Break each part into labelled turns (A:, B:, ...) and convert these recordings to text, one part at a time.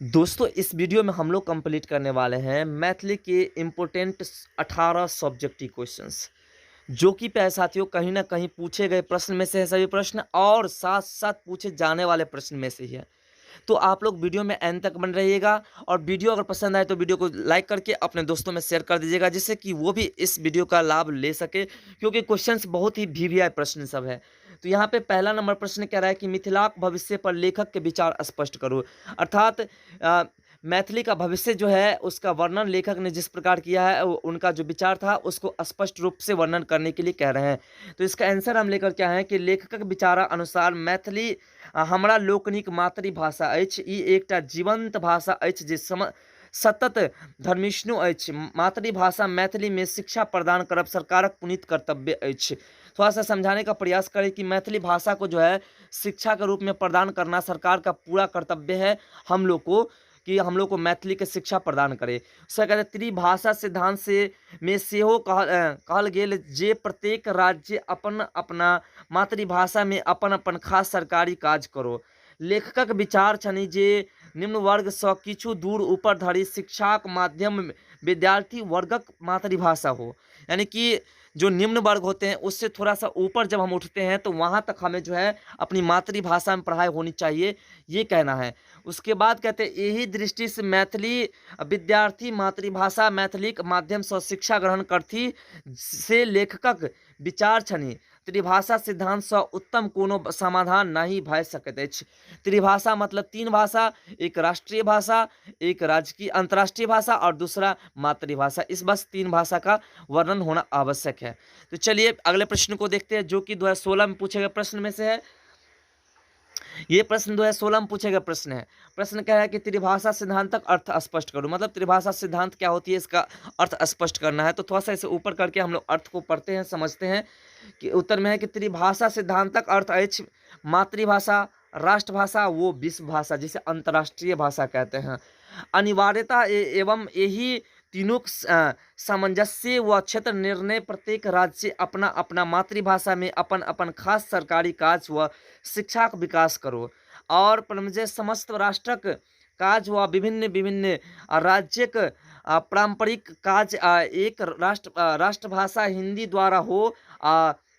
A: दोस्तों, इस वीडियो में हम लोग कंप्लीट करने वाले हैं मैथिली के इम्पोर्टेंट 18 सब्जेक्टिव क्वेश्चंस, जो कि प्यारे साथियों कहीं ना कहीं पूछे गए प्रश्न में से है सभी प्रश्न, और साथ-साथ पूछे जाने वाले प्रश्न में से ही है। तो आप लोग वीडियो में एंड तक बन रहिएगा, और वीडियो अगर पसंद आए तो वीडियो को लाइक करके अपने दोस्तों में शेयर कर दीजिएगा, जिससे कि वो भी इस वीडियो का लाभ ले सके, क्योंकि क्वेश्चंस बहुत ही we we आई प्रश्न सब है। तो यहाँ पे पहला नंबर प्रश्न कह रहा है कि मिथिलाक भविष्य पर लेखक के विचार स्पष्ट करो। अर्थात मैथिली का भविष्य जो है उसका वर्णन लेखक ने जिस प्रकार किया है, वो उनका जो विचार था उसको स्पष्ट रूप से वर्णन करने के लिए कह रहे हैं। तो इसका आंसर हम लेकर के आए हैं कि लेखकक विचार अनुसार मैथिली हमरा लोकनिक मातृभाषा अछि, ई एकटा जीवंत भाषा अछि जे सतत धर्मिष्णु अछि। मातृभाषा मैथिली में शिक्षा प्रदान करब सरकारक पुनीत कर्तव्य अछि। थोड़ा सा समझाने का प्रयास करें कि मैथिली भाषा को जो है शिक्षा के रूप में प्रदान करना सरकार का पूरा कर्तव्य है हम लोग को, कि हम लोग को मैथिली के शिक्षा प्रदान करे। उसका कहते हैं, त्रिभाषा सिद्धांत से में सेहो कहल गेल जे प्रत्येक राज्य अपन अपना मातृभाषा में अपन अपन खास सरकारी काज करो। लेखकक विचार छनि जे निम्न वर्ग सँ किछु दूर ऊपर धरि शिक्षाक माध्यम विद्यार्थी वर्गक मातृभाषा हो, यानी कि जो निम्न वर्ग होते हैं उससे थोड़ा सा ऊपर जब हम उठते हैं तो वहाँ तक हमें जो है अपनी मातृभाषा में पढ़ाई होनी चाहिए, ये कहना है। उसके बाद कहते हैं यही दृष्टि से मैथिली विद्यार्थी मातृभाषा मैथिलीक माध्यम से शिक्षा ग्रहण करथि से लेखकक विचार छनि। त्रिभाषा सिद्धांत से उत्तम कोनो समाधान नहीं भए सकैत अछि। त्रिभाषा मतलब तीन भाषा, एक राष्ट्रीय भाषा, एक राजकीय अंतर्राष्ट्रीय भाषा और दूसरा मातृभाषा। इस बस तीन भाषा का वर्णन होना आवश्यक है। तो चलिए अगले प्रश्न को देखते हैं, जो कि 2016 में पूछे गए प्रश्न में से है। ये प्रश्न 2016 में पूछे गए प्रश्न है। प्रश्न क्या है कि त्रिभाषा सिद्धांतक अर्थ स्पष्ट करो। मतलब त्रिभाषा सिद्धांत क्या होती है, इसका अर्थ स्पष्ट करना है। तो थोड़ा सा इसे ऊपर करके हम लोग अर्थ को पढ़ते हैं, समझते हैं कि उत्तर में है कि त्रिभाषा सिद्धांतक अर्थ अछि मातृभाषा, राष्ट्रभाषा वो विश्व भाषा, जिसे अंतर्राष्ट्रीय भाषा कहते हैं। अनिवार्यता एवं यही तीनों सामंजस्य व क्षेत्र निर्णय प्रत्येक राज्य अपना अपना मातृभाषा में अपन अपन खास सरकारी काज व शिक्षाक विकास करो। और परमजय समस्त राष्ट्रक काज व विभिन्न विभिन्न राज्यक पारंपरिक काज एक राष्ट्रभाषा हिंदी द्वारा हो,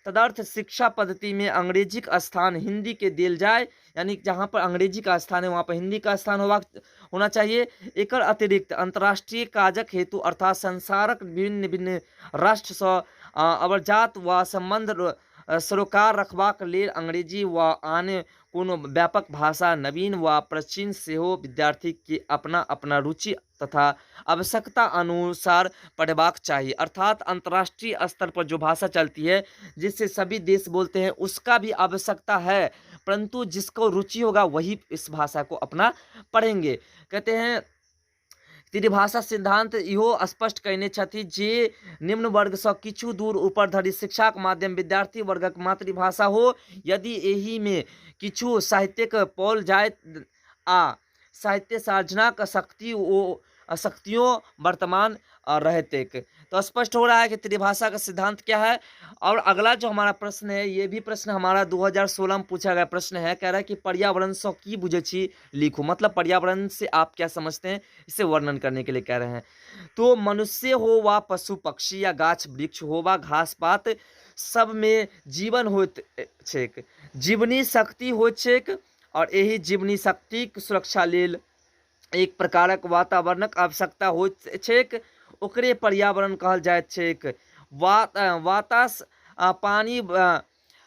A: तदर्थ शिक्षा पद्धति में अंग्रेजी का स्थान हिंदी के दिल जाए, यानी जहाँ पर अंग्रेजी का स्थान है वहाँ पर हिंदी का स्थान होना चाहिए। एकर अतिरिक्त अंतर्राष्ट्रीय काजक हेतु अर्थात संसारक विभिन्न विभिन्न राष्ट्र सँ अवरजात व संबंध सरोकार रखबाक लेल अंग्रेजी व आन कोनो व्यापक भाषा नवीन व प्राचीन सेहो विद्यार्थी के अपना अपना रुचि तथा आवश्यकता अनुसार पढ़बाक चाही। अर्थात अंतर्राष्ट्रीय स्तर पर जो भाषा चलती है जिससे सभी देश बोलते हैं उसका भी आवश्यकता है, परंतु जिसको रुचि होगा वही इस भाषा को अपना पढ़ेंगे। कहते हैं त्रिभाषा सिद्धांत इहो स्पष्ट कयने छथि जे निम्न वर्ग सँ किछु दूर ऊपर धरि शिक्षाक माध्यम विद्यार्थी वर्गक मातृभाषा हो, यदि एहि में किछु साहित्यिक पौल जाय आ साहित्य सार्जनाक शक्ति ओ शक्तियों वर्तमान रहतेक। तो स्पष्ट हो रहा है कि त्रिभाषा का सिद्धांत क्या है। और अगला जो हमारा प्रश्न है, ये भी प्रश्न हमारा 2016 में पूछा गया प्रश्न है। कह रहा है कि पर्यावरण से की बुझे छी लिखो, मतलब पर्यावरण से आप क्या समझते हैं, इसे वर्णन करने के लिए कह रहे हैं। तो मनुष्य हो वा पशु पक्षी या गाछ वृक्ष हो वा घास पात, सब में जीवन होत छेक, जीवनी शक्ति होत छेक, और यही जीवनी शक्तिक सुरक्षा लेल एक प्रकारक वातावरणक आवश्यकता होइत छैक, ओकरे पर्यावरण कहल जाइत छैक। वातास, पानी,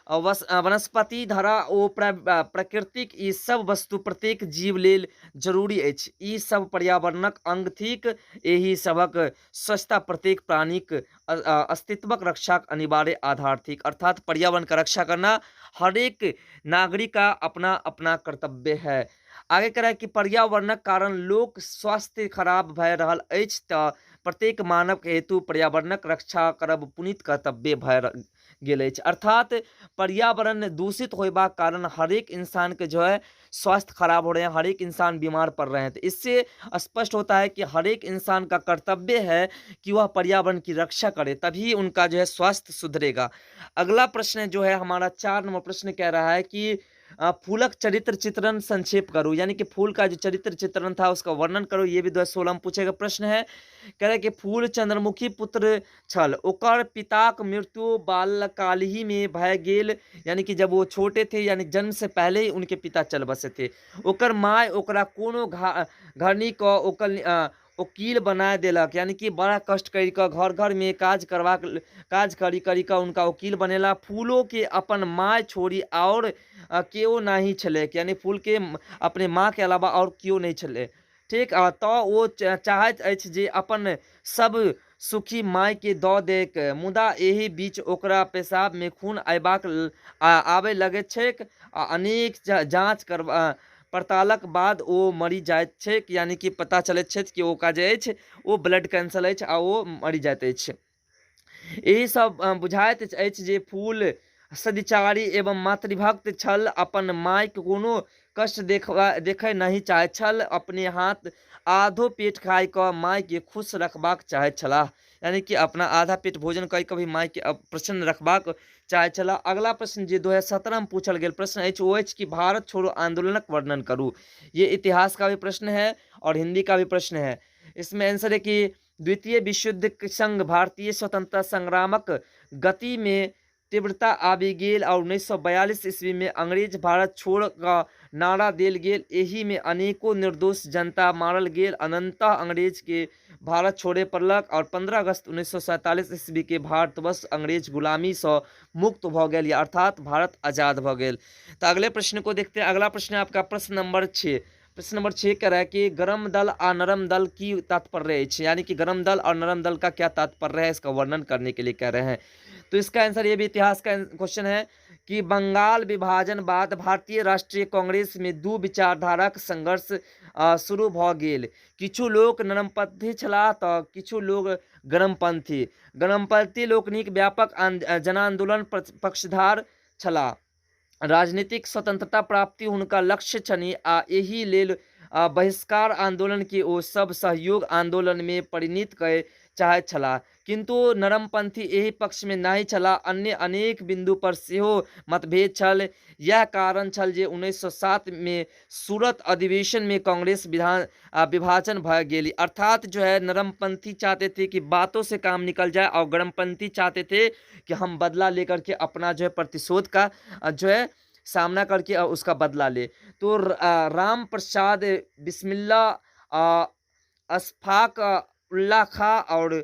A: वनस्पति, धरा ओ प्राकृतिक ई सब वस्तु प्रत्येक जीव लेल जरूरी अछि। ई सब पर्यावरणक अंग थिक। एहि सभक स्वच्छता प्रत्येक प्राणीक अस्तित्वक रक्षाक अनिवार्य आधार थिक। अर्थात पर्यावरण का रक्षा करना हरेक नागरिक का अपना अपना कर्तव्य है। आगे कह रहा है कि पर्यावरणक कारण लोक स्वास्थ्य खराब भए रहल अछि तऽ प्रत्येक मानव के हेतु पर्यावरणक रक्षा करब पुनीत कर्तव्य भए गेल अछि। अर्थात पर्यावरण दूषित होयबाक कारण हरेक इंसान के जो है स्वास्थ्य खराब हो रहे हैं, हरेक इंसान बीमार पड़ रहे हैं। तो इससे स्पष्ट होता है कि हरेक इंसान का कर्तव्य है कि वह पर्यावरण की रक्षा करे, तभी उनका जो है स्वास्थ्य सुधरेगा। अगला प्रश्न जो है हमारा 4 नंबर प्रश्न कह रहा है कि फूलक चरित्र चित्रण संक्षेप करू, यानी कि फूल का जो चरित्र चित्रण था उसका वर्णन करो। ये भी 2016 में पूछेगा प्रश्न है। कह रहे कि फूल चंद्रमुखी पुत्र छल, ओकर पिताक मृत्यु बाल्यकालहि में भए गेल, यानी कि जब वो छोटे थे यानी जन्म से पहले ही उनके पिता चल बसे थे। ओकर माय ओकरा कोनो घरनी क ओकर वकील बना देलक, यानी कि बड़ा कष्ट करि कऽ घर घर में काज करबाक काज करी करी कऽ उनका वकील बनेला। फूलो के अपन माय छोड़ी और केओ नहीं छलैक, यानी फूल के अपने माँ के अलावा और केओ नहीं छलै। ठीक, तऽ ओ चाहैत अछि जे अपन सब सुखी माय के दऽ दैक, मुदा एहि बीच ओकरा पेशाब में खून अयबाक आबय लगैत छैक आ अनेक जाँच करबा पड़तालक बाद ओ मरि जाइत छैक, यानी कि पता चलैत छैक कि ओकरा जे अछि ओ ब्लड कैंसर अछि आ ओ मरि जाइत अछि। एहि सब बुझाइत अछि जे फूल सदिचारी एवं मातृभक्त छल, अपन मायके कोनो कष्ट देखय नहि चाहैत छल, अपने हाथ आधो पेट खाय कऽ मायके खुश रखबाक चाहैत छलाह, यानी कि अपना आधा पेट भोजन कऽ कऽ भी मायके प्रसन्न रखबाक चाहैत छलाह। अगला प्रश्न जे 2017 में पूछल गेल प्रश्न अछि ओ अछि कि भारत छोड़ो आंदोलनक वर्णन करू। ये इतिहास का भी प्रश्न है और हिंदी का भी प्रश्न है। इसमें आंसर है कि द्वितीय विश्वयुद्ध के संग भारतीय स्वतंत्रता संग्रामक गति में तीव्रता आबि गेल और 1942 ईस्वी में अंग्रेज भारत छोड़ कऽ नारा देल गेल। एहि में अनेको निर्दोष जनता मारल गेल। अनंतः अंग्रेज के भारत छोड़े पड़लक और 15 अगस्त 1947 ईस्वी के भारतवर्ष अंग्रेज गुलामी सँ मुक्त भऽ गेल, या अर्थात भारत आजाद भऽ गेल। तो अगले प्रश्न को देखते हैं। अगला प्रश्न है आपका प्रश्न नंबर 6। प्रश्न नंबर 6 कह रहा है कि गरम दल आ नरम दल की तात्पर्य अछि, यानी कि गरम दल और नरम दल का क्या तात्पर्य है, इसका वर्णन करने के लिए कह रहे हैं। तो इसका आंसर, ये भी इतिहास का क्वेश्चन है कि बंगाल विभाजन बाद भारतीय राष्ट्रीय कांग्रेस में दू विचारधाराक संघर्ष शुरू भऽ गेल। किछु लोक नरमपंथी छलाह तऽ किछु लोक गरमपंथी। गरमपंथी लोकनिक व्यापक जनान्दोलन पक्षधर छलाह। राजनीतिक स्वतंत्रता प्राप्ति हुनका लक्ष्य छनि आ एहि लेल बहिष्कार आंदोलन के ओ सब सहयोग आंदोलन में परिणत कए चाहैत छलाह। किंतु नरमपंथी एहि पक्ष में नहि छलाह। अन्य अनेक बिंदु पर सेहो मतभेद छल। यैह कारण छल जे 1907 में सूरत अधिवेशन में कांग्रेस विधान विभाजन भऽ गेल। अर्थात जो है नरमपंथी चाहते थे कि बातों से काम निकल जाए और गरमपंथी चाहते थे कि हम बदला लेकर के अपना जो है प्रतिशोध का जो है सामना करके और उसका बदला ले। तो राम प्रसाद बिस्मिल्ला, अशफाक उल्ला खां और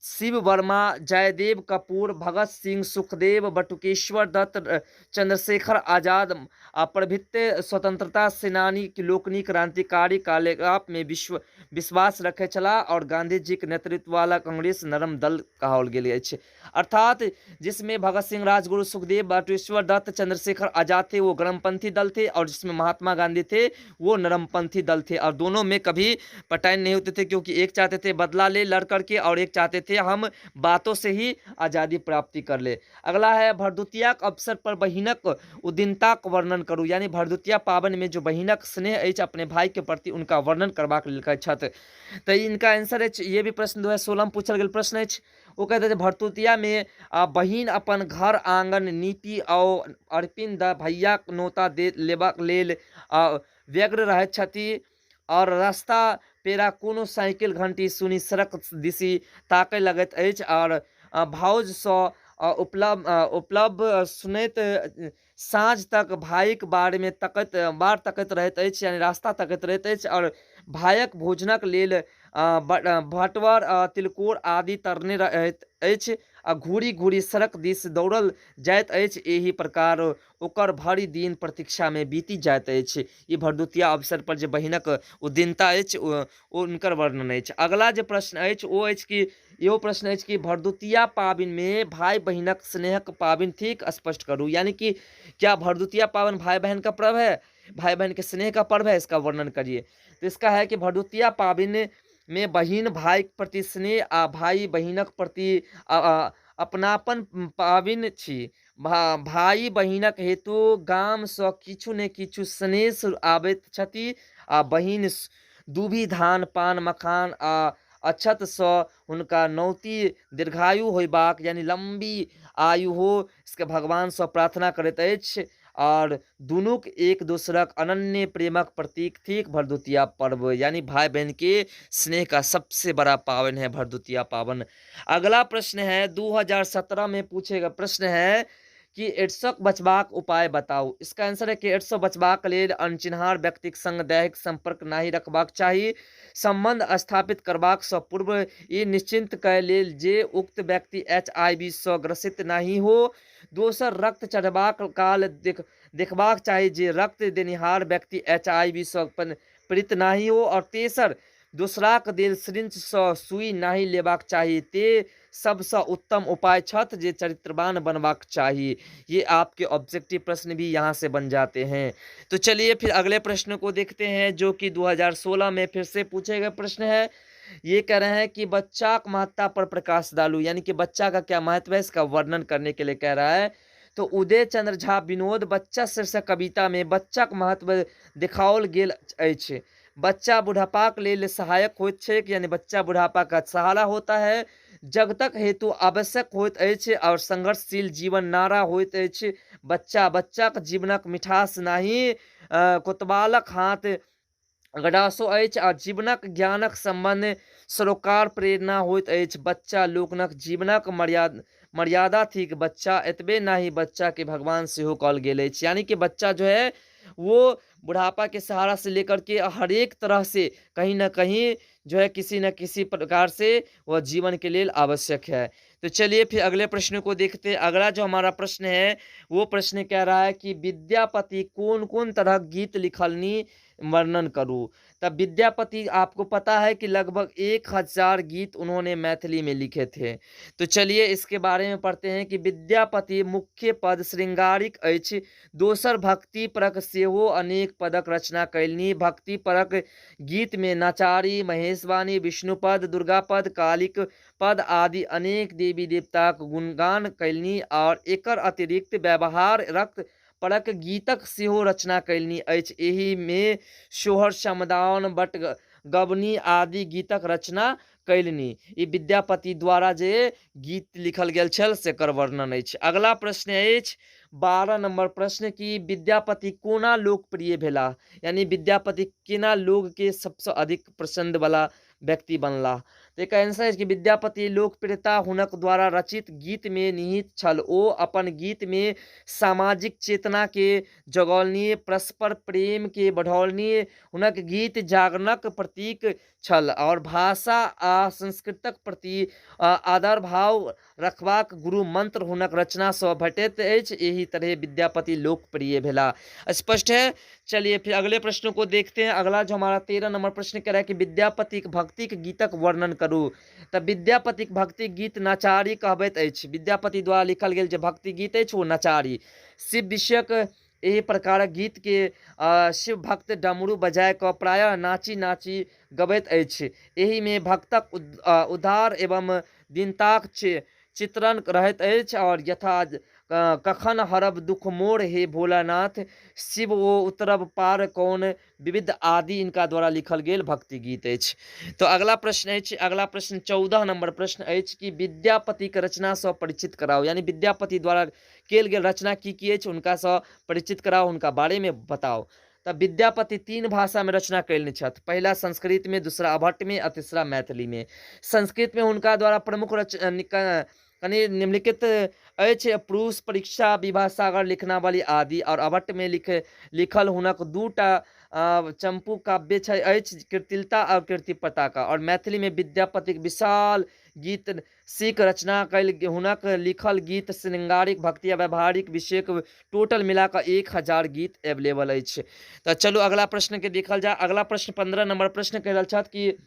A: शिव वर्मा, जयदेव कपूर, भगत सिंह, सुखदेव, बटुकेश्वर दत्त, चंद्रशेखर आजाद आ प्रभृति स्वतंत्रता सेनानी लोकनि क्रांतिकारी कार्यकलाप में विश्वास रखै छलाह और गांधी जी के नेतृत्व वाला कांग्रेस नरम दल कहाओल गेल अछि। अर्थात जिसमें भगत सिंह, राजगुरु, सुखदेव, बटुकेश्वर दत्त, चंद्रशेखर आजाद थे वो गरमपंथी दल थे और जिसमें महात्मा गांधी थे वो नरमपंथी दल थे। और दोनों में कभी पटाइन नहीं होते थे, क्योंकि एक चाहते थे बदला ले लड़ करके और एक चाहते थे हम बातों से ही आज़ादी प्राप्ति कर ले। अगला है भरदुतियाक अवसर पर बहिनक उदिनताक वर्णन करू, यानी भरदुतिया पावन में जो बहिनक स्नेह अछि अपने भाई के प्रति उनका वर्णन करबाक लेल कहैत छथि। तो इनका आंसर अछि, ये भी प्रश्न 2016 में पूछल गेल प्रश्न अछि। ओ कहैत छथि भरदुतिया में बहिन अपन घर आंगन नीपी और अर्पिन द भैयाक नोता दे लेबाक लेल व्यग्र रहैत छथि और रास्ता पेरा कोनो साइकिल घंटी सुनि सड़क दिशि ताकय लगैत अछि और भाउजसँ उपलब्ध सुनैत साँझ तक भाइक बारेमे तकैत बाट तकैत रहैत अछि, यानी रास्ता तकैत रहैत अछि और भायक भोजनक लेल भटवर, तिलकोर आदि तरने रहैत अछि आ घूरि घूरि सड़क दिस दौड़ल जाइत अछि। एहि प्रकार ओकर भरि दिन प्रतीक्षामे बीति जाइत अछि। ई भरदुतिया अवसर पर जे बहिनक उद्दीनता अछि ओ हुनकर वर्णन अछि। अगला जे प्रश्न अछि ओ अछि कि इहो प्रश्न अछि कि भरदुतिया पाबनिमे भाई बहिनक स्नेहक पाबनि थिक, स्पष्ट करू। यानी कि क्या भरदुतिया पाबनि भाई बहन का पर्व है, भाई बहन के स्नेह का पर्व है, इसका वर्णन करिए। तो इसका है कि भरदुतिया पाबनि में बहिन भाई के प्रति स्नेह आ भाई बहिनक प्रति अपनापन पाबनि छी। भाई बहिनक हेतु गामसँ किछु ने किछु स्नेह आबैत छथि आ बहिन दूभी धान पान मखान आ अक्षतसँ हुनका नौती दीर्घायु होयबाक यानी लम्बी आयु हो, इसके भगवानसँ प्रार्थना करैत अछि और दुनूक एक दोसरक अनन्य प्रेमक प्रतीक थिक भरदुतिया पर्व, यानी भाई बहन के स्नेह का सबसे बड़ा पावन है भरदुतिया पावन। अगला प्रश्न है 2017 में पूछेगा प्रश्न है कि एड्सक बचबाक उपाय बताउ। इसका आंसर है कि एड्स बचबाक लेल अनचिन्हार व्यक्तिक संग दैहिक संपर्क नहि रखबाक चाही। संबंध स्थापित करबाक सँ पूर्व ई निश्चिंत कय लेल जे उक्त व्यक्ति एच I V सँ ग्रसित नहि हो। दोसर, रक्त चढ़बाक काल देखबाक चाही जे रक्त देनिहार व्यक्ति एच I V सँ पीड़ित नहि हो। और तेसर, दोसराक देल सिरिंच सँ सुई नहि लेबाक चाही। ते सबसँ उत्तम उपाय छथि जे चरित्रवान बनबाक चाही। ये आपके ऑब्जेक्टिव प्रश्न भी यहाँ से बन जाते हैं। तो चलिए फिर अगले प्रश्न को देखते हैं जो कि 2016 में फिर से पूछे गए प्रश्न है। ये कह रहे हैं कि बच्चा के महत्ता पर प्रकाश डालू, यानी कि बच्चा का क्या महत्व है इसका वर्णन करने के लिए कह रहा है। तो उदय चंद्र झा विनोद बच्चा शीर्षक कविता में बच्चा के महत्व देखाओल गेल अछि। बच्चा बुढ़ापाक लेल सहायक होइत छैक, यानी बच्चा बुढ़ापा का सहारा होता है। जगतक हेतु आवश्यक होइत अछि और संघर्षशील जीवन नारा होइत अछि। बच्चा बच्चाक जीवनक मिठास नहि कोतवालक हाथ गडासो अछि आ जीवनक ज्ञानक सम्बन्ध सरोकार प्रेरणा होइत अछि। बच्चा लोकनक जीवनक मर्यादा थिक। बच्चा एतबे नहि, बच्चा के भगवान सेहो कहल गेल अछि। यानी कि बच्चा जो है वो बुढ़ापा के सहारा से लेकर के हर एक तरह से कहीं ना कहीं जो है किसी न किसी प्रकार से वह जीवन के लिए आवश्यक है। तो चलिए फिर अगले प्रश्न को देखते हैं। अगला जो हमारा प्रश्न है वो प्रश्न कह रहा है कि विद्यापति कौन कौन तरह गीत लिखलनी वर्णन करू। तब विद्यापति आपको पता है कि लगभग 1000 गीत उन्होंने मैथिली में लिखे थे। तो चलिए इसके बारे में पढ़ते हैं कि विद्यापति मुख्य पद श्रृंगारिक अछि, दोसर भक्ति परक सेहो अनेक पदक रचना कयलनि। भक्ति परक गीत में नचारी, महेशवाणी, विष्णुपद, दुर्गापद, कालिक पद आदि अनेक देवी देवताक गुणगान कयलनि और एकर अतिरिक्त व्यवहार रक्त परक गीतक सेहो रचना कयलनि अछि। एहिमे सोहर, समदाउन, बट गबनी आदि गीतक रचना कयलनि। ई विद्यापति द्वारा जे गीत लिखल गेल छल सेकर वर्णन अछि। अगला प्रश्न अछि 12 नंबर प्रश्न कि विद्यापति कोना लोकप्रिय भेलाह, यानी विद्यापति केना लोग के सबसँ अधिक पसंद वाला व्यक्ति बनलाह। तो एकर आंसर अछि कि विद्यापति लोकप्रियता हुनक द्वारा रचित गीत में निहित छल। ओ अपन गीत में सामाजिक चेतना के जगौलनि, परस्पर प्रेम के बढ़ौलनि। हुनक गीत जागरणक प्रतीक छल और भाषा आ संस्कृतक प्रति आदर भाव रखबाक गुरु मंत्र हुनक रचना सँ भेटैत अछि। एहि तरह विद्यापति लोकप्रिय भेला। स्पष्ट है। चलिए फिर अगले प्रश्न को देखते हैं। अगला जो हमारा 13 नंबर प्रश्न कह रहा है कि विद्यापतिक भक्तिक गीतक वर्णन करू। तऽ विद्यापतिक भक्ति गीत नचारी कहबैत अछि। विद्यापति द्वारा लिखल गेल जे भक्ति गीत अछि ओ नचारी। शिव विषयक एहि प्रकारक गीत के शिव भक्त डमरू बजाय कऽ प्रायः नाची नाची गबैत अछि। एहिमे भक्तक उद्धार एवं दीनताक चित्रण रहैत अछि। और यथा कखन हरब दुख मोर हे भोलानाथ, शिव ओ उतरब पार कौन, विविध आदि इनका द्वारा लिखल गेल भक्ति गीत अछि। तो अगला प्रश्न अछि, अगला प्रश्न 14 नंबर प्रश्न अछि कि विद्यापतिक रचनासँ परिचित कराउ, यानी विद्यापति द्वारा कयल गेल रचना की की अछि हुनकासँ परिचित कराउ, हुनका बारेमे बताउ। तऽ विद्यापति 3 भाषामे रचना कयने छथि। पहिला संस्कृतमे, दूसरा अभट्टमे आ तीसरा मैथिलीमे। संस्कृतमे हुनका द्वारा प्रमुख कनि निम्नलिखित अछि पुरुष परीक्षा, विवाह सागर, लिखनावली आदि। और अभट्टमे लिखल हुनक 2टा चंपू काव्य छै अछि, कीर्तिलता और कीर्ति पताका। और मैथिलीमे विद्यापतिक विशाल गीत सीख रचना कयल हुनक लिखल गीत श्रृंगारिक, भक्ति आ व्यवहारिक विषयक टोटल मिलाकऽ 1000 गीत एवेलेबल अछि। तऽ चलू अगला प्रश्नके देखल जाय। अगला प्रश्न 15 नंबर प्रश्न कहि रहल छथि कि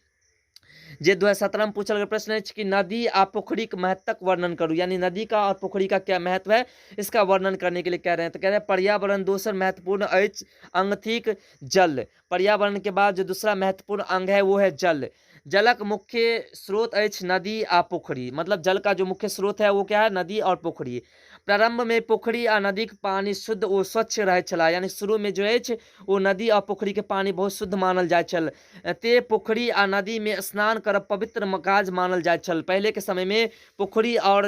A: जे 2017 में पूछल गेल प्रश्न अछि कि नदी आ पोखरिक महत्वक वर्णन करू, यानी नदी का और पोखरी का क्या महत्व है इसका वर्णन करने के लिए कह रहे हैं। तो कह रहे हैं पर्यावरण दोसर महत्वपूर्ण अछि अंग थिक जल। पर्यावरण के बाद जो दूसरा महत्वपूर्ण अंग है वो है जल। जलक मुख्य स्रोत अछि नदी आ पोखरी, मतलब जल का जो मुख्य स्रोत है वो क्या है, नदी और पोखरी। प्रारंभ में पोखरि आ नदीक पानि शुद्ध ओ स्वच्छ रहैत छला, यानी शुरू में जो अछि ओ नदी आ पोखरि के पानि बहुत शुद्ध मानल जाइत छल। ते पोखरि आ नदी में स्नान करब पवित्र काज मानल जाइत छल। पहले के समय में पोखरि और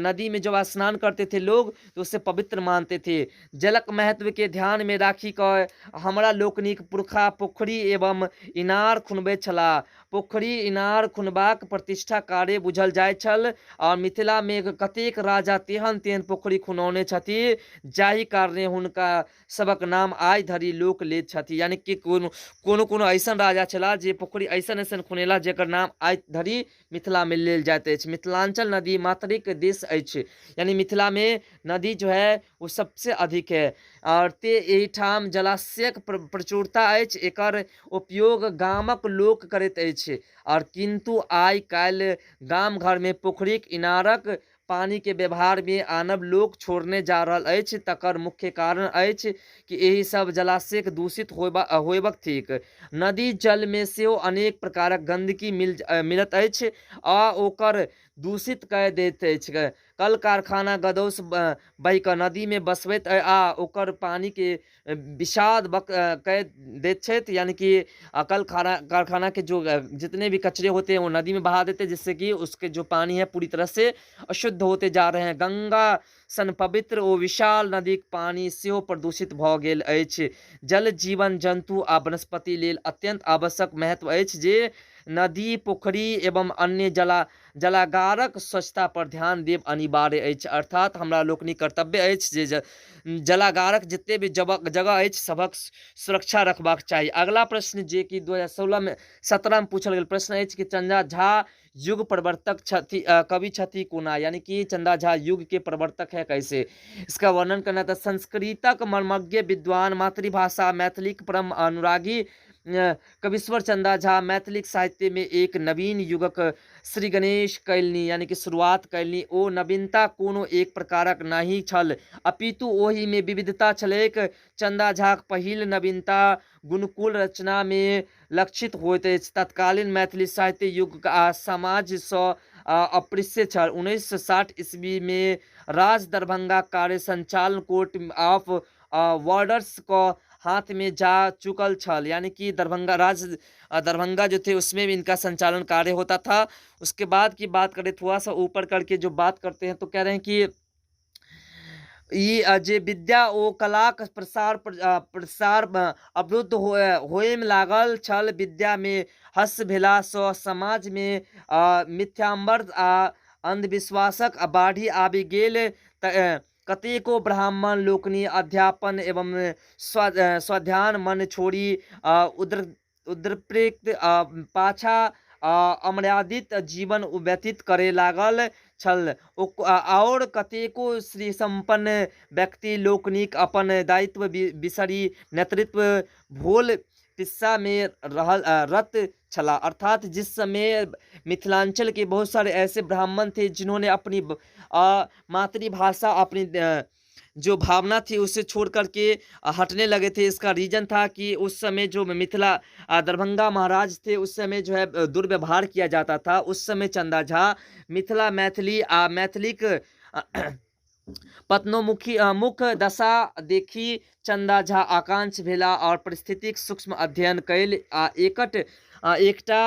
A: नदी में जब स्नान करते थे लोग तो उसे पवित्र मानते थे। जलक महत्व के ध्यान में राखि कऽ हमरा लोकनिक पुरखा पोखरि एवं इनार खुनबैत छलाह। पोखरि इनार खुनबाक प्रतिष्ठा कार्य बुझल जाइत छल आ मिथिला मे कतेक राजा तेहन तेहन पोखरि खुनौने छथि जाहि कारणे हुनका सभक नाम आइ धरि लोक लैत छथि। यानी कि कोनो कोनो कोनो ऐसन राजा छलाह जे पोखरि ऐसन ऐसन खुनेला जकर नाम आइ धरि मिथिला मे लेल जाइत अछि। मिथिलांचल नदी मातृक देश अछि, यानी मिथिला मे नदी जो है वो सबसे अधिक है और ते एहिठाम जलाशयक प्रचुरता अछि। एकर उपयोग गामक लोक करैत अछि और किन्तु आइ काल्हि गाम घर मे पोखरिक इनारक पानी के व्यवहार मे आनब लोक छोड़ने जा रहल अछि। तकर मुख्य कारण अछि कि एहि सब जलाशयक दूषित होयबाक थिक। नदी जल मे सेहो अनेक प्रकारक गंदगी मिलैत अछि आ ओकर दूषित कय दैत अछि। कल कारखाना गदौस बहि कऽ नदी मे बसबैत आ ओकर पानी के विषाद कय दैत छथि। यानी कि कल कारखाना के जो जितने भी कचरे होते हैं वो नदी में बहा देते हैं, जिससे कि उसके जो पानी है पूरी तरह से अशुद्ध होते जा रहे हैं। गंगा सन पवित्र ओ विशाल नदीक पानि सेहो प्रदूषित भऽ गेल अछि। जल जीवन जन्तु आ वनस्पति लेल अत्यंत आवश्यक महत्व अछि जे नदी, पोखरि एवं अन्य जलागारक स्वच्छता पर ध्यान देब अनिवार्य अछि। अर्थात हमरा लोकनिक कर्तव्य अछि जे जलागारक जते भी जगह अछि सभक सुरक्षा रखबाक चाही। अगला प्रश्न जे कि 2016 में 17 में पूछल गेल प्रश्न अछि कि चंदा झा युग प्रवर्तक छथि, कवि छथि कोना, यानी कि चंदा झा युग के प्रवर्तक है कैसे, इसका वर्णन करना था। संस्कृतक मर्मज्ञ विद्वान, मातृभाषा मैथिलीक परम अनुरागी कवीश्वर चंदा झा मैथिलीक साहित्य में एक नवीन युगक श्री गणेश कयलनि, यानी कि शुरुआत कयलनि। ओ नवीनता कोनो एक प्रकारक नहि छल, अपितु ओहि में विविधता छलैक। चंदा झाक पहिल नवीनता गुणकुल रचना में लक्षित होइत अछि। तत्कालीन मैथिली साहित्य युग आ समाज सँ अप्रिय छल। 1960 ईस्वी में राज दरभंगा कार्य संचालन कोर्ट ऑफ वार्डर्स क हाथ में जा चुकल छल, यानी कि दरभंगा राज दरभंगा जो थे उसमें भी इनका संचालन कार्य होता था। उसके बाद की बात करें थोड़ा सा ऊपर करके जो बात करते हैं तो कह रहे हैं कि ई जे विद्या ओ कलाक प्रसार अवरुद्ध होएमे लागल छल। विद्या में हर्ष भेला सँ समाज में मिथ्याम्बर आ अंधविश्वासक बाढ़ि आबि गेल। कतेको ब्राह्मण लोकनि अध्यापन एवं स्वाध्यान मन छोड़ि उद्रप्रेत पाछा अमर्यादित जीवन व्यतीत करे लागल छल। आओर कतेको श्री संपन्न व्यक्ति लोकनिक अपन दायित्व बिसरि नेतृत्व भोल पिस्सा में रहल रत छला। अर्थात जिस समय मिथिलांचल के बहुत सारे ऐसे ब्राह्मण थे जिन्होंने अपनी मातृभाषा, अपनी जो भावना थी उसे छोड़ करके हटने लगे थे। इसका रीजन था कि उस समय जो मिथिला दरभंगा महाराज थे उस समय जो है दुर्व्यवहार किया जाता था। उस समय चंदा झा मिथिला मैथिली आ मैथिलीक पत्नोमुखी मुख दशा देखी चंदा झा आकांक्ष भेला और परिस्थितिक सूक्ष्म अध्ययन कयल आ एकटा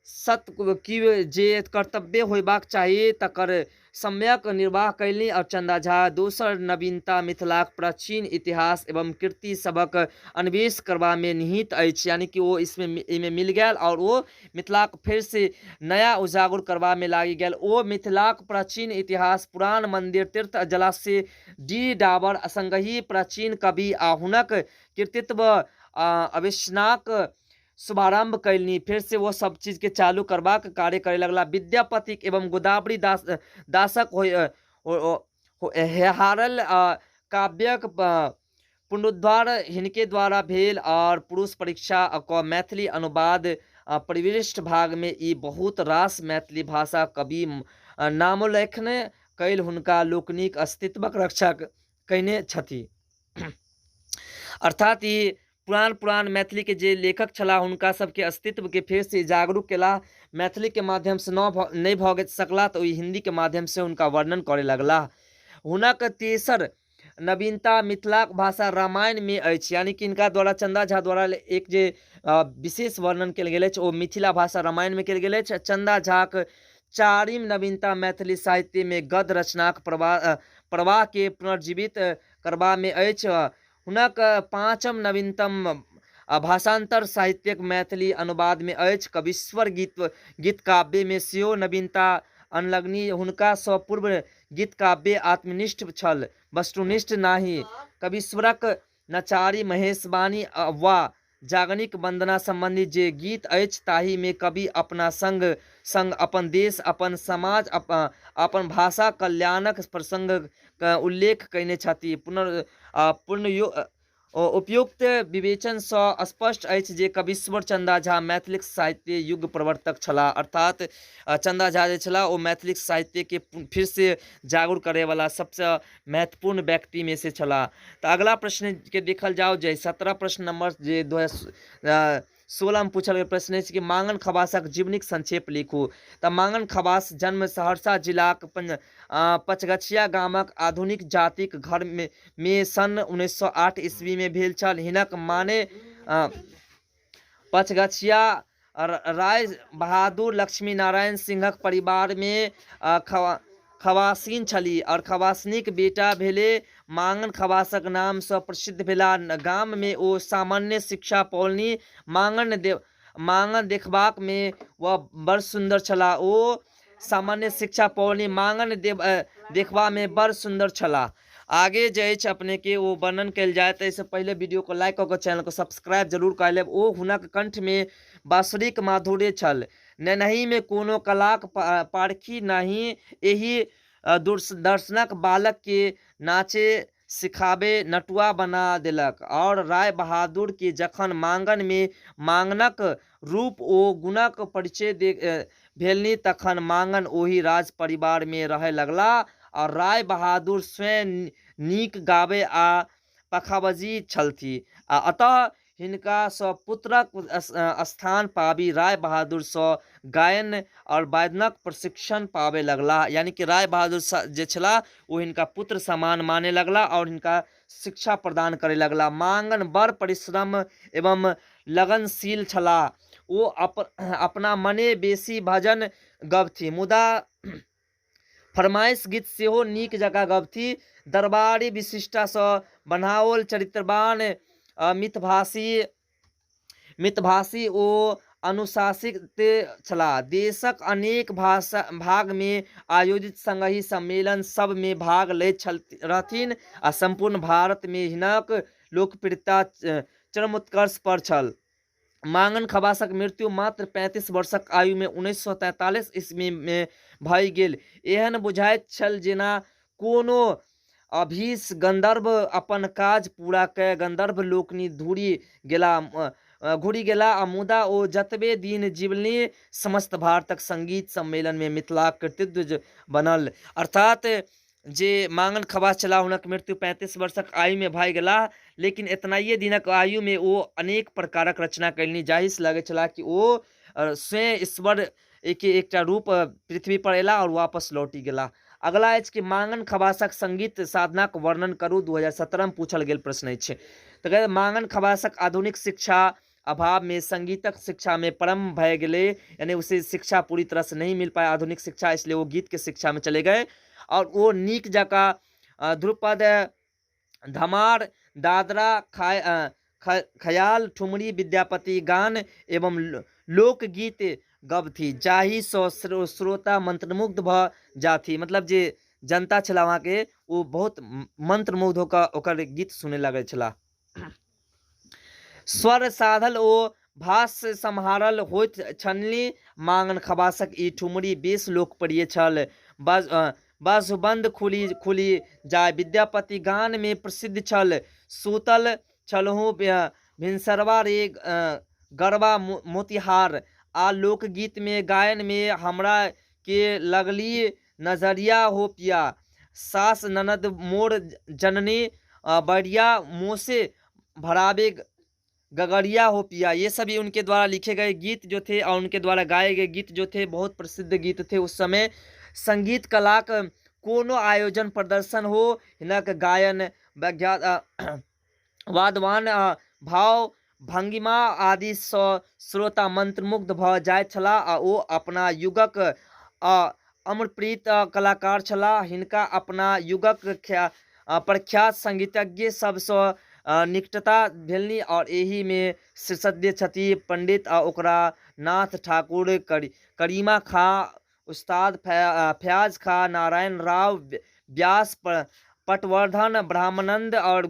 A: सत की जे कर्तव्य होयबाक चाही तकर सम्यक निर्वाह कयलनि। और चंदा झा दोसर नवीनता मिथिलाक प्राचीन इतिहास एवं कृति सभक अन्वेष करबामे निहित अछि, यानी कि ओ इसमें एहिमे मिल गेल और ओ मिथिलाक फेर से नया उजागर करबामे लागि गेल। ओ मिथिलाक प्राचीन इतिहास, पुरान मंदिर, तीर्थ जलाशय, डी डाबर संगहि प्राचीन कवि आ हुनक कृतित्व अवेषणाक शुभारंभ कयलनि। फिर से वो सब चीज के चालू करबाक कार्य करे लगला। विद्यापति एवं गोदावरी दासक हारल काव्यक पुनरुद्धार हिनके द्वारा भेल और पुरुष परीक्षा क मैथिली अनुवाद परिविष्ट भाग में ई बहुत रास मैथिली भाषा कवि नामोल्लेखन कयल हुनका लोकनिक अस्तित्वक रक्षा कयने छथि। अर्थात ई पुरान पुरान मैथिली के जे लेखक छलाह हुनका सबके अस्तित्व के फेर से जागरूक केलाह। मैथिली के माध्यम से नहि भऽ सकलाह तऽ ओहि हिंदी के माध्यम से हुनका वर्णन करय लगलाह। हुनक तेसर नवीनता मिथिलाक भाषा रामायणमे अछि, यानी कि हिनका द्वारा चन्दा झा द्वारा एक जे विशेष वर्णन कयल गेल अछि ओ मिथिला भाषा रामायणमे कयल गेल अछि। चन्दा झाक चारिम नवीनता मैथिली साहित्यमे गद्य रचनाक प्रवाहके पुनर्जीवित करबामे अछि। हुनक पाँचम नवीनतम भाषान्तर साहित्यक मैथिली अनुवादमे अछि। कवीश्वर गीत काव्यमे सेहो नवीनता अनलनि। हुनकासँ पूर्व गीत काव्य आत्मनिष्ठ छल, वस्तुनिष्ठ नहि। कवीश्वरक नचारी, महेशवाणी वा जागनिक वन्दना सम्बन्धी जे गीत अछि ताहिमे कवि अपना संग संग अपन देश, अपन समाज, अपन भाषा कल्याणक प्रसंगक उल्लेख कयने छथि। उपयुक्त विवेचनसँ स्पष्ट अछि जे कवीश्वर चन्दा झा मैथिलीक साहित्य युग प्रवर्तक छलाह। अर्थात चन्दा झा जे छलाह ओ मैथिलीक साहित्यके फिरसँ जागरूक करैवला सबसँ महत्वपूर्ण व्यक्तिमे से छलाह। तऽ अगला प्रश्नके देखल जाउ जे 17 प्रश्न नंबर जे 2016 में पूछल गेल प्रश्न अछि कि मांगन खवासक जीवनीक संक्षेप लिखू। तऽ मांगन खवास जन्म सहरसा जिलाक पचगछिया गामक आधुनिक जातिक घर में सन 1908 ईस्वी में भेल छल। हिनक माने पचगछिया राय बहादुर लक्ष्मी नारायण सिंहक परिवार में खवासिन छली और खवासनीक बेटा भेले मांगन खवासक नामसँ प्रसिद्ध भेला। गाम में ओ सामान्य शिक्षा पौलनि। मांगन देखबाक में वह बड़ सुन्दर छलाह। ओ सामान्य शिक्षा पौलनि। मांगन देखबा में बड़ सुन्दर छलाह। आगे जे अछि अपनेके ओ वर्णन कयल जाय तऽ एहिसँ पहिले वीडियोके लाइक कऽ कऽ चैनलके सब्सक्राइब जरूर कऽ लेब। ओ हुनक कंठमे बाँसुरीक माधुर्य छल। नेनहिमे कोनो कलाक पारखी नहि। एहि दूरदर्शनक बालकके नाचे सिखाबे नटुआ बना देलक। और राय बहादुर के जखन मांगन में मांगनक रूप ओ गुणक परिचय भेलनि तखन मांगन ओहि राज परिवार में रहय लगला और राय बहादुर स्वयं नीक गाबै आ पखावजी छलथि आ अतः हिनकासँ पुत्रक स्थान पाबि राय बहादुरसँ गायन आओर वादनक प्रशिक्षण पाबय लगलाह। यानी कि राय बहादुर जे छलाह ओ हिनका पुत्र समान माने लगलाह आओर हिनका शिक्षा प्रदान करय लगलाह। मांगन बड़ परिश्रम एवं लगनशील छलाह। ओ अपना मने बेसी भजन गबथि, मुदा फरमाइश गीत सेहो नीक जकाँ गबथि। दरबारी विशिष्टतासँ बनाओल चरित्रवान, मितभाषी ओ अनुशासित छलाह। देशक अनेक भागमे आयोजित संगहि सम्मेलन सभमे भाग लैत रहथिन आ सम्पूर्ण भारतमे हिनक लोकप्रियता चरमोत्कर्ष पर छल। मांगन खवासक मृत्यु मात्र 35 वर्षक आयुमे 1943 ईस्वीमे भए गेल। एहन बुझाइत छल जेना कोनो अभीष गंधर्व अपन काज पूरा कए गंधर्व लोकनि घुरि गेला आ मुदा ओ जतबे दिन जीवलनि समस्त भारतक संगीत सम्मेलनमे मिथिलाक कृतित्व बनल। अर्थात जे मांगन खवास छलाह हुनक मृत्यु 35 वर्षक आयुमे भए गेलाह, लेकिन एतनाइए दिनक आयुमे ओ अनेक प्रकारक रचना कयलनि जाहिसँ लगैत छलाह कि ओ स्वयं ईश्वर के एकटा रूप पृथ्वी पर अयलाह और वापस लौटि गेलाह। अगला अछि कि मांगन खवासक संगीत साधनाक वर्णन करू। 2017 में पूछल गेल प्रश्न अछि। तऽ मांगन खवासक आधुनिक शिक्षा अभाव में संगीतक शिक्षा में परम भय गेलै, यानी उसे शिक्षा पूरी तरह से नहीं मिल पाया आधुनिक शिक्षा, इसलिए वो गीत के शिक्षा में चले गए। और वो नीक जकाँ ध्रुपद, धमार, दादरा, खयाल, ठुमरी, विद्यापति गान एवं लोकगीत गबथि जाहिसँ श्रोता मंत्रमुग्ध भऽ जाथि। मतलब जे जनता छलाह वहाँके ओ बहुत मंत्रमुग्ध होकर ओकर गीत सुनय लगै छलाह। स्वर साधल ओ भास सम्हारल होइत छलनि। मांगन खवासक ई ठुमरी बेस लोकप्रिय छल। बाजुबंद खुली खुली जाय विद्यापति गान में प्रसिद्ध छल। सूतल छलहुँ भिनसरवा रे गरबा मोतिहार आ लोकगीत में गायन में हमरा के लगली नजरिया हो पिया, सास ननद मोर जननी बरिया मोसे भराबे गगरिया हो पिया, ये सभी उनके द्वारा लिखे गए गीत जो थे और उनके द्वारा गाए गए गीत जो थे बहुत प्रसिद्ध गीत थे उस समय। संगीत कलाक कोनो आयोजन प्रदर्शन हो, हिनक गायन वादवान भाव भंगिमा आदिसँ श्रोता मंत्रमुग्ध भऽ जाइत छलाह आ ओ अपना युगक अमरप्रीत कलाकार छलाह। हिनका अपना युगक प्रख्यात संगीतज्ञ सभसँ निकटता भेलनि आओर एहिमे शीर्षस्थ छथि पंडित ओकरा नाथ ठाकुर, करीमा खां, उस्ताद फैयाज खां, नारायण राव, व्यास, पटवर्धन, ब्रह्मानंद और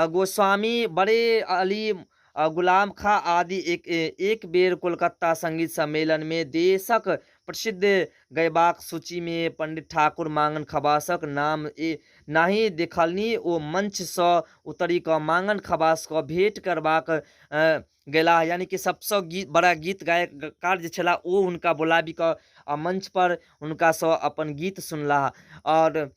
A: गोस्वामी, बड़े अली, गुलाम खां आदि। एक एक बेर कोलकाता संगीत सम्मेलन में देशक प्रसिद्ध गयबाक सूची में पंडित ठाकुर मांगन खबासक नाम नहि देखलनि। ओ मंच सँ उतरि कऽ मांगन खबास कऽ भेंट करबाक गेलाह, यानी कि सबसँ गीत बड़ा गीत गायककार जे छलाह ओ हुनका बोलाबि कऽ आ मंच पर हुनकासँ अपन गीत सुनलाह आओर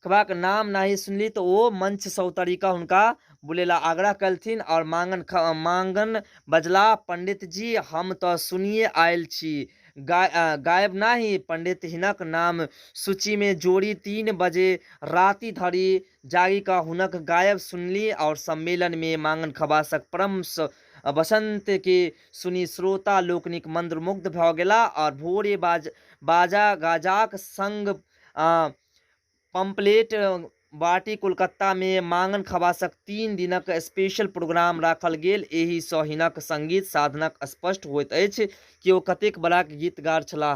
A: खबाक नाम नहि सुनली तऽ ओ मंचसँ उतरि कऽ हुनका बुलेला आग्रह कयलथिन आओर मांगन बजलाह, पंडित जी, हम तऽ सुनिये आयल छी, गायब नहि। पंडित हिनक नाम सूचीमे जोड़ि 3 बजे राति धरि जागि कऽ हुनक गायब सुनली आओर सम्मेलनमे मांगन खबासक परम वसंत के सुनि श्रोता लोकनिक मंत्रमुग्ध भऽ गेलाह आओर भोरे बाजा गाजाक संग पंपलेट बाटी कोलकाता मे मांगन खबासक 3 दिनक स्पेशल प्रोग्राम राखल गेल। एहि सँ हिनक संगीत साधनक स्पष्ट होइत अछि कि ओ कतेक बड़ा गीतकार छलाह।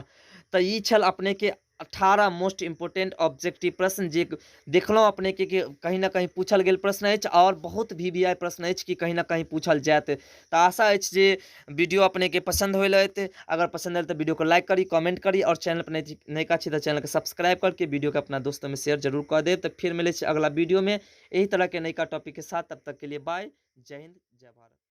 A: तऽ ई छल अपने के 18 मोस्ट इम्पोर्टेंट ऑब्जेक्टिव प्रश्न जे देखलहुँ अपने के कि कहीं ना कहीं पूछल गेल प्रश्न अछि आओर बहुत भी वी आई प्रश्न अछि कि कहीं ना कहीं पूछल जायत। तऽ आशा अछि जे वीडियो अपने के पसंद होयल होयत। अगर पसंद आयल तऽ वीडियो को लाइक करी, कमेंट करी और चैनल पर नयका छी तऽ चैनल के सब्सक्राइब करके वीडियो के अपना दोस्तों में शेयर जरूर कर देब। तऽ फिर मिलै छी अगला वीडियो में यही तरह के नयका टॉपिक के साथ। तब तक के लिए बाय, जय हिंद, जय भारत।